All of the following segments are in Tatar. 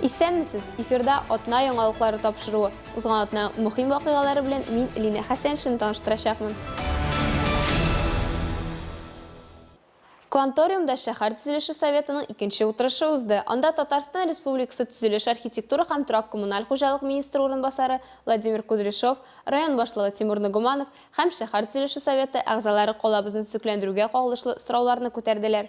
Исәнмесез! Эфирда атна яңалыклары тапшыруы. Узган атна мөһим вакыйгалары белән мин Линә Хәсәншина таныштырачакмын. Кванториумда шәһәр төзелеше советының икенче утырышы узды. Анда Татарстан Республикасы төзелеш, архитектура һәм торак-коммуналь хуҗалык министры урынбасары Владимир Кудряшов, район башлыгы Тимур Нагуманов һәм шәһәр төзелеше советы әгъзалары калабызны төзекләндерүгә кагылышлы сорауларны күтәрделәр.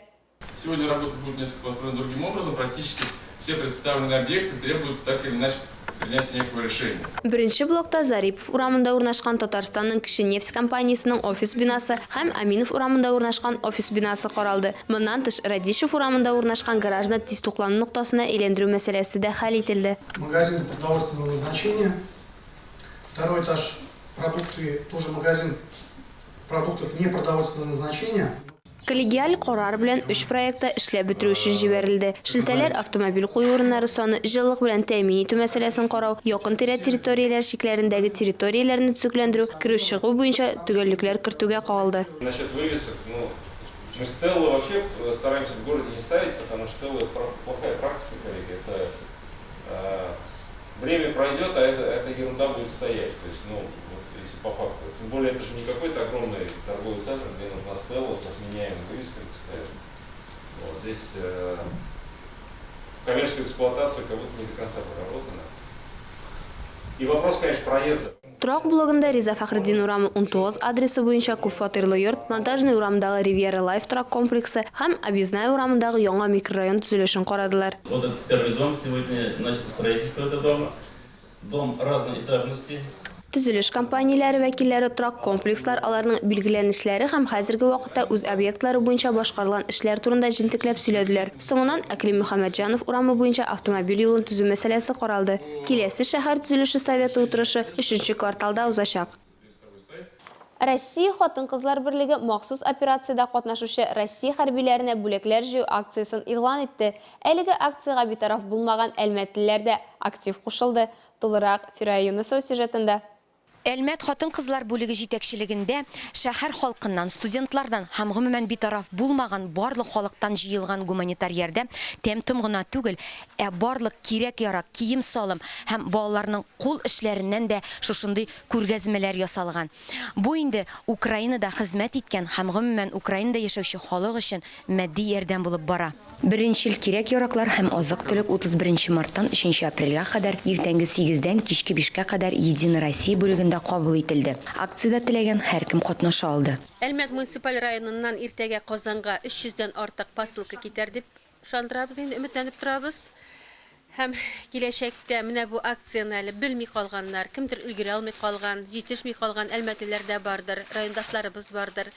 Сегодня работа будет несколько построена другим образом, практически все представленные объекты требуют так или иначе принятия некого решения. Беренче блокта Зарипов урамында урнашкан Татарстанның кече нефть компаниясенең офис бинасы һәм Әминов урамында урнашкан офис бинасы каралды. Моннан тыш, Радищев урамында урнашкан гаражны тиз туклану ноктасына әйләндерү мәсьәләсе дә хәл ителде. Магазин продовольственного назначения. Второй этаж продукты, тоже магазин продуктов непродовольственного назначения. Коллегиаль карар белән өч проект та эшләп бетерү өчен җибәрелде. Шелтәләр автомобиль кую урыннары саны, җылылык белән тәэмин итү мәсьәләсен карау, якын-тирә территорияләр чикләрендәге территорияләрне төзекләндерү, керү-чыгу буенча төгәллекләр кертүгә кагылды. Насчет вывесок, ну, мы стеллы вообще стараемся в городе не ставить, потому что стеллы это плохая практика, коллеги, это время пройдет, а это, эта ерунда будет стоять, то есть, ну, вот если по факту. Тем более, это же не какой-то огромный торговый центр, где нужна стелла со сменяемыми вывесками постоянно. Вот, здесь э, коммерческая эксплуатация как будто не до конца проработана. И вопрос, конечно, проезда. Торак блогында Риза Фәхретдин урамы 19 адресы буенча күпфатирлы йорт, Монтажный урамындагы Ривьера Лайф торак комплексы һәм Объездная урамындагы яңа микрорайон төзелешен карадылар. Вот этот первый дом сегодня начато строительство этого дома. Дом разной этажности. Төзелеш компанияләре вәкилләре торак комплекслар, аларның билгеләнешләре һәм хәзерге вакытта үз объектлары буенча башкарылган эшләр турында җентекләп сөйләделәр. Соңыннан Әкълим Мөхәммәтҗанов урамы буенча автомобиль юлын төзү мәсьәләсе каралды. Киләсе шәһәр төзелеше советы утырышы өченче кварталда узачак. Россия хатын-кызлар берлеге махсус операциядә катнашучы Россия хәрбиләренә бүләкләр җыю акциясен игълан итте. Әлеге акциягә битараф булмаган әлмәтлеләр дә актив кушылды. Тулырак, Фирая Юнысова сюжетында. Әлмәт хатын-кызлар бүлеге җитәкчелегендә шәһәр халкыннан, студентлардан һәм гомумән битараф булмаган барлык халыктан җыелган гуманитар ярдәм тәм-том гына түгел, ә барлык кирәк-ярак, кием-салым һәм балаларның кул эшләреннән дә шушындый күргәзмәләр ясалган. Бу инде Украинада хезмәт иткән һәм гомумән Украинада яшәүче халык өчен матди ярдәм булып бара. Беренчел кирәк-яраклар һәм азык-төлек 31 нче марттан өченче апрельгә кадәр иртәнге сигездән кичке бишкә кадәр Единая Россия бүлегендә кабул ителде. Акциядә теләгән һәркем катнаша алды. Әлмәт муниципаль районыннан иртәгә Казанга 300 дән артык посылка китәр дип ышандырабыз инде, өметләнеп торабыз. Һәм киләчәктә менә бу акцияне әле белми калганнар, кемдер өлгерә алмый калган, җитешми калган әлмәтлеләр дә бардыр, райондашларыбыз бардыр.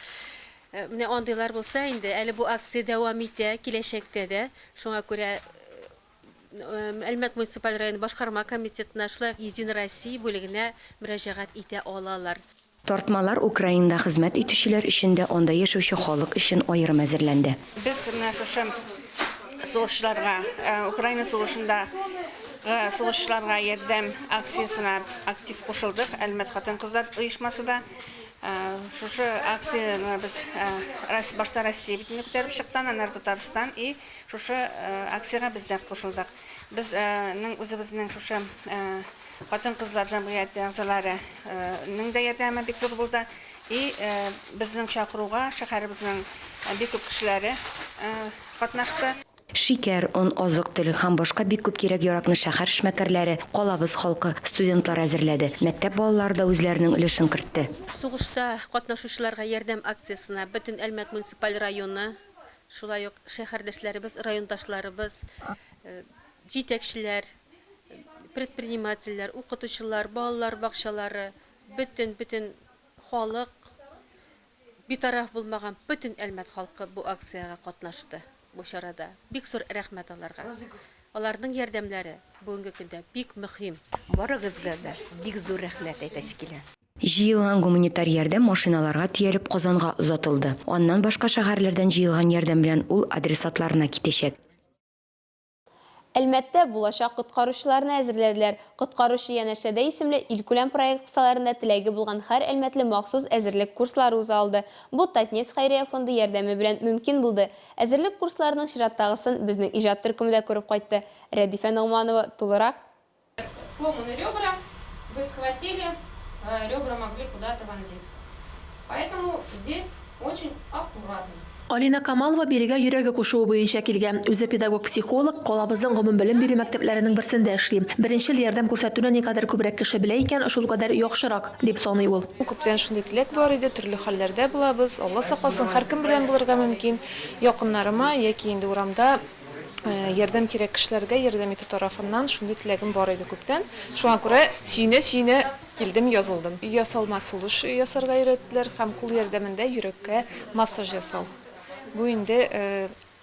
Менә андыйлар булса инде, әле бу акция дәвам итә киләчәктә дә. Шуңа күрә Әлмәт муниципаль районы башкарма комитетына, шулай ук Единая Россия бүлегенә мөрәҗәгать итә алалар. Тартмалар Украинада хезмәт итүчеләр өчен дә, анда яшәүче халык өчен аерым әзерләнде. Без менә шушы сугышчыларга, Украина сугышында сугышчыларга ярдәм акциясенә актив кушылдык. Әлмәт хатын-кызлар оешмасы да Шушы акцияне без башта Россия битенә күтәреп чыкты, аннары Татарстан и шушы акциягә без дә кушылдык. Безнең үзебезнең шушы хатын-кызлар җәмгыяте әгъзаларының дә ярдәме бик зур булды. И безнең чакыруга шәһәребезнең бик күп кешеләре катнашты. Шикәр, он, азык-төлек һәм башка бик күп кирәк-яракны шәһәр эшмәкәрләре, калабыз халкы, студентлар әзерләде. Мәктәп балалары да үзләренең өлешен кертте. Сугышта катнашучыларга ярдәм акциясенә бөтен Әлмәт муниципаль районы, шулай ук шәһәрдәшләребез, райондашларыбыз, җитәкчеләр, предпринимательләр, укытучылар, балалар бакчалары, бөтен-бөтен халык, Битараф булмаган бөтен Әлмәт халкы бу акциягә катнашты, бу чарада. Бик зур рәхмәт аларга. Аларның ярдәмнәре бүгенге көндә бик мөһим. Барыгызга да бик зур рәхмәт әйтәсе килә. Җыелган гуманитар ярдәм машиналарга төялеп Казанга озатылды. Аннан башка шәһәрләрдән җыелган ярдәм белән ул адресатларына китәчәк. Әлмәттә булачак коткаручыларны әзерләделәр. Коткаручы янәшәдә исемле илкүләм проект кысаларында теләге булган һәр әлмәтле махсус әзерлек курслары уза алды. Бу Татнефть хәйрия фонды ярдәме белән мөмкин булды. Әзерлек курсларының чираттагысын безнең иҗат төркеме дә күреп кайтты. Рәдифә Ногманова тулырак. Сломаны ребра, вы схватили, ребра могли куда-то вонзиться. Поэтому здесь очень аккуратно. Алина Камалова бирегә йөрәге кушуы буенча килгән. Үзе педагог-психолог, калабызның гомумбелем бирү мәктәпләренең берсендә эшли. Беренчел ярдәм күрсәтүне никадәр күбрәк кеше белә икән, шулкадәр яхшырак, дип саный ул. Күптән шундый теләк бар иде, төрле хәлләрдә булабыз, Алла сакласын, һәркем белән булырга мөмкин. Якыннарыма яки инде урамда Ярдәм кирәк кешеләргә ярдәм итү тарафыннан шундый теләгем бар иде күптән. Шуңа күрә сөенә-сөенә килдем, язылдым. Ясалма сулыш ясарга өйрәттеләр һәм кул ярдәмендә йөрәккә массаж ясау. Бу инде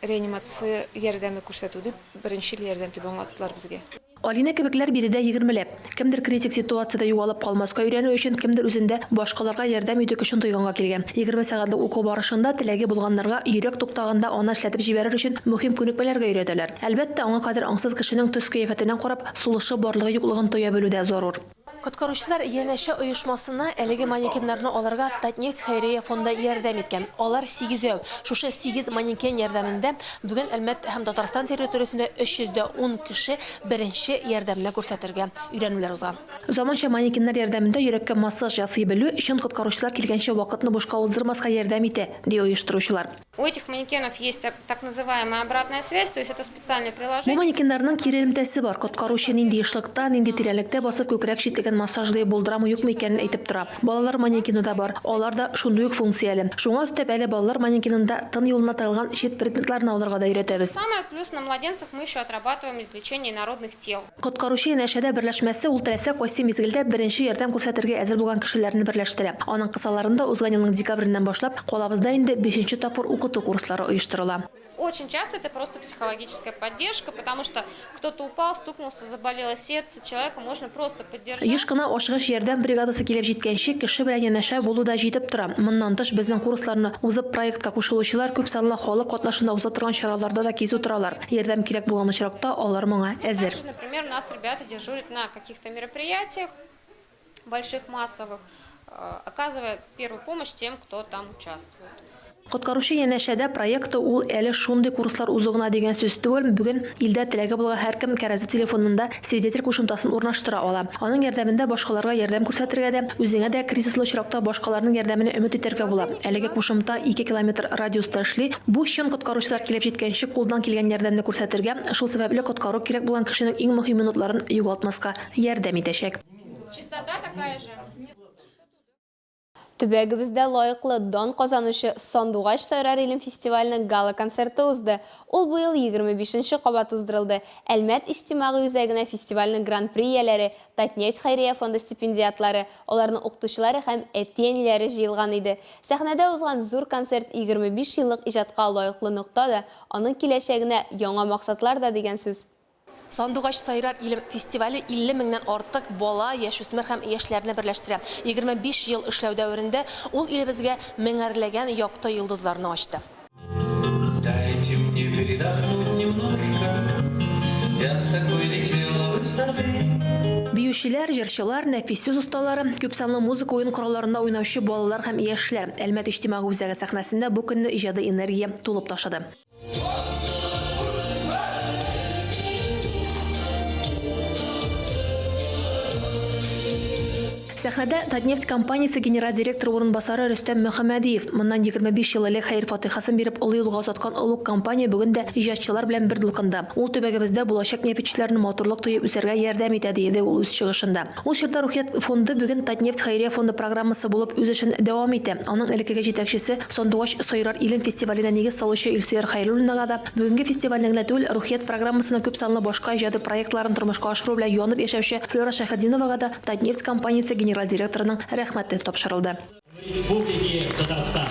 реанимация ярдәме күрсәтү дип, беренчел ярдәм дип аңлаттылар безгә. Алинә кебекләр биредә егермеләп. Кемдер критик ситуациядә югалып калмаска өйрәнү өчен, кемдер үзендә башкаларга ярдәм итү көчен тойганга килгән. 20 сәгатьлек уку барышында теләге булганнарга йөрәк туктаганда аны эшләтеп җибәрер өчен мөһим күнекмәләргә өйрәтәләр. Әлбәттә, аңа кадәр аңсыз кешенең төс-кыяфәтеннән карап, сулышы барлыгы-юклыгын тоя белү дә зарур. Коткаручылар янәшә оешмасына әлеге манекеннарны алырга Татнефть хәйрия фонды ярдәм иткән. Алар сигезәү. Шушы сигез манекен ярдәмендә бүген Әлмәт һәм Татарстан территориясендә 310 кеше беренче ярдәмне күрсәтергә өйрәнүләр узган. Заманча манекеннар ярдәмендә йөрәккә массаж ясый белү чын коткаручылар килгәнче вакытны бушка уздырмаска ярдәм итә, ди оештыручылар. У этих манекенов есть так называемая обратная связь, то есть это специальное Бу приложение. манекеннарның кире элемтәсе бар, коткаручы нинди ешлыкта, нинди тирәнлектә басып күкрәк читлеген массажлый булдырамы-юкмы икәнен әйтеп тора. Балалар манекены да бар, алар да шундый ук функцияле. Шуңа өстәп әле балалар манекенында тын юлына тыгылган чит предметларны алырга да өйрәтәбез. Самое плюс на младенцах мы еще отрабатываем извлечение инородных тел. Коткаручы янәшәдә берләшмәсе ул теләсә кайсы мизгелдә беренче ярдәм күрсәтергә әзер булган кешеләрне берләштерә. Аның кысаларында узган елның декабреннән башлап калабызда инде бишенче тапкыр укыту курслары оештырыла. Очень часто это просто психологическая поддержка, потому что кто-то упал, стукнулся, заболело сердце, человека можно просто поддержать. Еш кына ашыгыч ярдәм бригадасы килеп җиткәнче кеше белән янәшә булу да җитеп тора. Моннан тыш, безнең курсларны узып проектка кушылучылар күпсанлы халык катнашында уза торган чараларда да кизү торалар. Ярдәм кирәк булган очракта, алар моңа әзер. Также, например, у нас ребята дежурят на каких-то мероприятиях больших, массовых, оказывая первую помощь тем, кто там участвует. Коткаручы янәшәдә проекты ул әле шундый курслар узу гына дигән сүз түгел, бүген илдә теләге булган һәркем кәрәзле телефонында Свидетель кушымтасын урнаштыра ала. Аның ярдәмендә башкаларга ярдәм күрсәтергә дә, үзеңә дә кризислы очракта башкаларның ярдәменә өмет итәргә була. Әлеге кушымта 2 километр радиуста эшли. Бу чын коткаручылар килеп җиткәнче кулдан килгән ярдәмне күрсәтергә, шул сәбәпле коткару кирәк булган кешенең иң мөһим минутларын югалтмаска ярдәм итәчәк. Чистота такая же. Төбәгебездә лаеклы дан казанучы Сандугач сайрар илем фестиваленең гала-концерты узды. Ул быел 25 нче кабат уздырылды. Әлмәт иҗтимагый үзәгенә фестивальнең гран-при ияләре, Татнефть хәйрия фонды стипендиатлары, аларның укытучылары һәм әти-әниләре җыелган иде. Сәхнәдә узган зур концерт 25 еллык иҗатка лаеклы нокта да, аның киләчәгенә яңа максатлар да дигән сүз. Сандугач сайрар илем фестивале 50 меңнән артык бала, яшүсмер һәм яшьләрне берләштерә. 25 ел эшләү дәверендә ул илебезгә меңәрләгән якты йолдызларны ачты. Дайте мне передохнуть немножко, я с такой летела высоты. Биючеләр, җырчылар, нәфис сүз осталары, күпсанлы музыка уен коралларында уйнаучы балалар һәм яшьләр. Әлмәт иҗтимагый үзәге сәхнәсендә бу көнне иҗади энергия тулып ташыды. Сәхнәдә Татнефть компаниясе генераль директоры урынбасары Рөстәм Мөхәммәдиев. Моннан 25 ел элек хәер-фатыйхасын биреп олы юлга озаткан олуг компания бүген дә иҗатчылар белән бер дулкында. Ул төбәгебездә булачак нефтьчеләрне матурлык тоеп үсәргә ярдәм итә, диде ул үз чыгышында. Ул чорда Рухият фонды бүген Татнефть хәйрия фонды программасы булып үз эшен дәвам итә. Аның элеккеге җитәкчесе, Сандугач сайрар илем фестиваленә нигез салучы Илсөяр Хәйруллинага да, бүгенге фестивальне генә түгел, Рухият программасының күпсанлы башка иҗади проектларын тормышка ашыру белән янып яшәүче Флера Шәйхетдиновага да Татнефть компаниясе генераль директорының Рәхмәте тапшырылды. Республики Татарстан.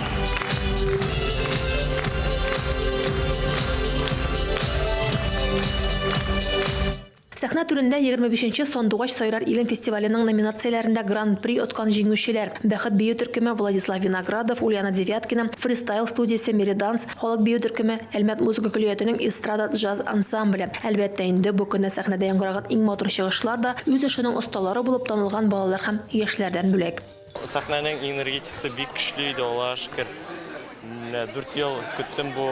Сәхнә түрендә 25 нче Сандугач сайрар илем фестиваленең номинацияләрендә Гран-при откан җиңүчеләр, Бәхет бию төркеме, Владислав Виноградов, Ульяна Девяткина, Фристайл студиясе, Мериданс халык бию төркеме, Әлмәт музыка көллиятенең эстрада-джаз ансамбле. Әлбәттә инде, бу көнне сәхнәдә яңгыраган иң матур чыгышлар да үз эшенең осталары булып танылган балалар һәм яшьләрдән бүләк. Сәхнәнең энергетикасы бик көчле иде, Аллага шөкер. Менә дүрт ел көттем бу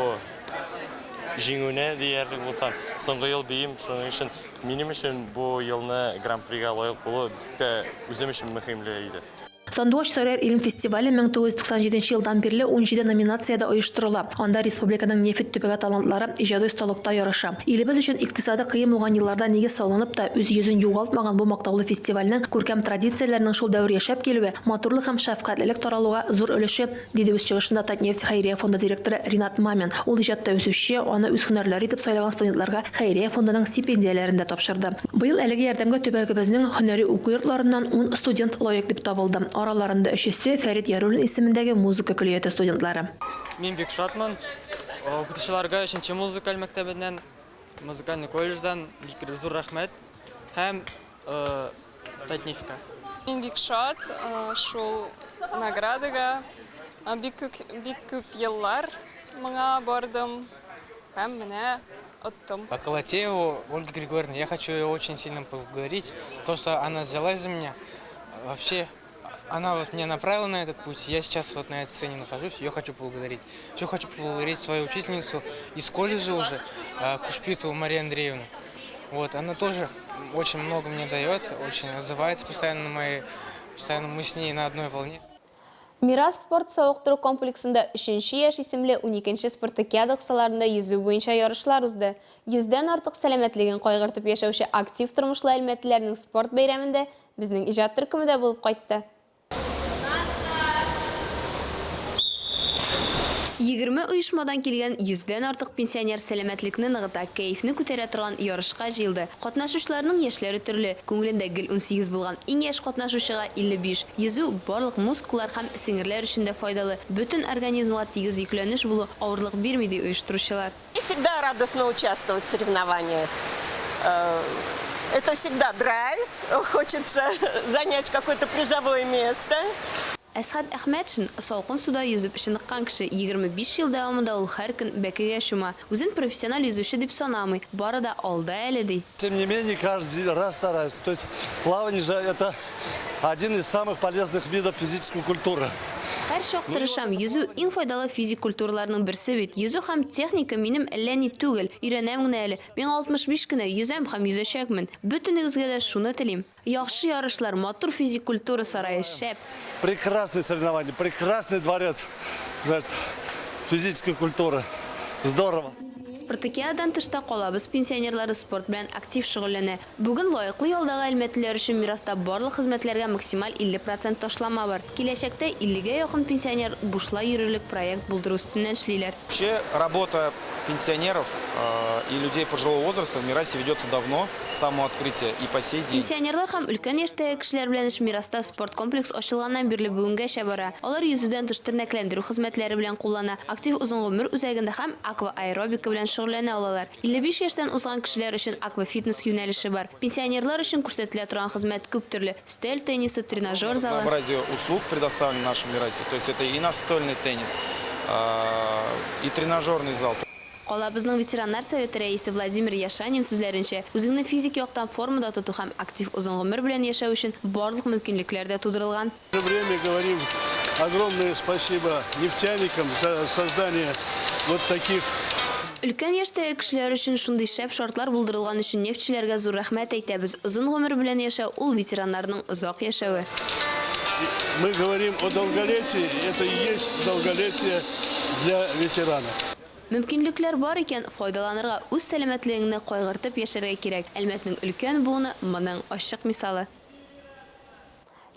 җиңүне диярлек булса. Соңгы ел биим, шуның өчен минем өчен бу елны Гран-прига лаек булу бик тә үзем өчен мөһимле иде. Сандугач сайрар илем фестивале 1997 елдан бирле 17 номинациядә оештырыла. Анда республиканың нефть төбәге талантлары иҗади осталыкта ярыша. Илебез өчен икътисады кыен булган елларда нигез салынып та, үз йөзен югалтмаган бу мактаулы фестивальнең күркәм традицияләренең шул дәвер яшәп килүе, матурлык һәм шәфкатьлелек таралуга зур өлеше, диде үз чыгышында Татнефть хәйрия фонды директоры Ринат Мамин. Ул иҗатта үсүче, аны үз һөнәрләре итеп сайлаган студентларга хәйрия фондының стипендияләрен дә тапшырды. Быел әлеге ярдәмгә төбәгебезнең һөнәри уку йортларыннан ун студент лаек дип табылды. Араларында өчесе, Фәрит Яруллин исемендәге музыка көллияте студентлары. Мин бик шатмын. Укытучыларга өченче музыкаль мәктәбеннән, музыкальный колледждан бик зур рәхмәт һәм Татнефтькә. Мин бик шат шул наградага. Бик күп, бик күп еллар моңа бардым һәм менә оттым. Колотееву Ольгу Григорьевну я хочу ее очень сильно поблагодарить, то, что она взялась за меня. Вообще, она вот меня направила на этот путь, я сейчас вот на этой сцене нахожусь, ее хочу поблагодарить. Еще хочу поблагодарить свою учительницу из колледжа уже, Кушпитову Марию Андреевну. Вот, она тоже очень много мне дает, очень отзывается постоянно на мои, постоянно мы с ней на одной волне. Мирас спорт савыктыру комплексында Өченче яшь исемле уникенче спартакиада кысаларында йөзү буенча ярышлар узды. Йөздән артык сәламәтлеген кайгыртып яшәүче актив тормышлы әлмәтлеләрнең спорт бәйрәмендә безнең иҗат төркеме дә булып кайтты. 20 оешмадан килгән йөздән артык пенсионер сәламәтлекне ныгыта, кәефне күтәрә торган ярышка җыелды. Катнашучыларның яшьләре төрле, күңелендә гел 18 булган иң яшь катнашучыга 55. Йөзү барлык мускуллар һәм сеңерләр өчен дә файдалы, бөтен организмга тигез йөкләнеш булу авырлык бирми, ди оештыручылар. И всегда радостно участвовать в соревнованиях. Э, это всегда драйв, хочется занять какое-то призовое место. Әсхәт Әхмәтшин, салкын суда йөзеп чыныккан кеше. 25 ел дәвамында ул һәр көн бәкегә чума. Үзен профессиональ йөзүче дип санамый. Бары да алда әле, ди. Тем не менее, каждый раз стараюсь. То есть плавание же это один из самых полезных видов физической культуры. Һәрчак тырышам. Йөзү, иң файдалы физик культураларның берсе бит. Йөзү һәм техника минем әллә ни түгел. Өйрәнәм генә әле. Миңа 65 кенә, йөзәм һәм йөзәчәкмен. Бөтенегезгә дә шуны телим. Яхшы ярышлар, матур физик культура сарае, шәп! Прекрасные соревнования, прекрасный дворец, значит, физической культуры. Здорово! Спартакиададан тыш та калабыз пенсионерлары спорт белән актив шөгыльләнә. Бүген лаеклы ялдагы әлмәтлеләр өчен Мираста барлык хезмәтләргә максималь 50 процент ташлама бар. Киләчәктә 50 гә якын пенсионер бушлай йөрерлек проект булдыру өстеннән эшлиләр. Вообще работа пенсионеров и людей пожилого возраста в Мирасе ведется давно, с самого открытия и по сей день. Пенсионерлар һәм өлкән яшьтәге кешеләр белән эш Мираста спорткомплекс ачылганнан бирле бүгенгәчә бара. Алар йөзүдән тыш тернәкләндерү хезмәтләре белән куллана, актив озын гомер үзәгендә һәм аквааэробика белән шөгыльләнә алалар. 55 яшьтән узган кешеләр өчен аквафитнес юнәлеше бар. Пенсионерлар өчен күрсәтелә торган хезмәт күп төрле, өстәл теннисы, тренажер залы. Разнообразие услуг предоставлено в нашем Мирасе, то есть это и настольный теннис, и тренажерный зал. Калабызның ветераннар советы рәисе Владимир Яшанин сүзләренчә, үзеңне физик яктан формада тоту һәм актив озын гомер белән яшәү өчен барлык мөмкинлекләр дә тудырылган. В то же время говорим огромное спасибо нефтяникам за создание вот таких. Өлкән яшьтәге кешеләр өчен шундый шәп шартлар булдырылган өчен нефтьчеләргә зур рәхмәт әйтәбез. Озын гомер белән яшәү, ул ветераннарның озак яшәве. Мы говорим о долголетии, это и есть долголетие для ветеранов. Мөмкинлекләр бар икән, файдаланырга, үз сәламәтлегеңне кайгыртып яшәргә кирәк. Әлмәтнең өлкән буыны, моның ачык мисалы.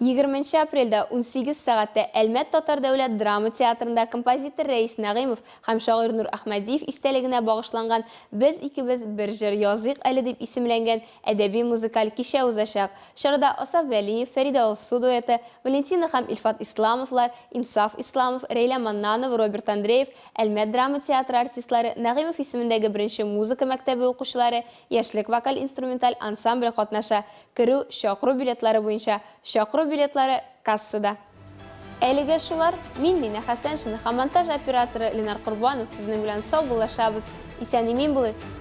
20 нче апрельдә 18 сәгатьтә Әлмәт татар дәүләт драма театрында композитор Рәис Нәгыймов һәм шагыйрь Нур Әхмәдиев истәлегенә багышланган Без икебез бер җыр языйк әле дип исемләнгән әдәби-музыкаль кичә узачак. Чарада Асаф Вәлиев, Фәридә Алсу дуэты, Валентина һәм Илфат Исламовлар, Инсаф Исламов, Рәйлә Маннанова, Роберт Андреев, Әлмәт драма театры артистлары, Нәгыймов исемендәге беренче музыка мәктәбе укучылары, Яшьлек вокаль-инструменталь ансамбле катнаша. Керү, чакыру билетлары буенча. Чакыру билетлары кассада. Әлегә шулар. Мин, Линә Хәсәншина һәм монтаж операторы Ленар Корбанов сезнең белән саубуллашабыз. Исән-имин булыйк!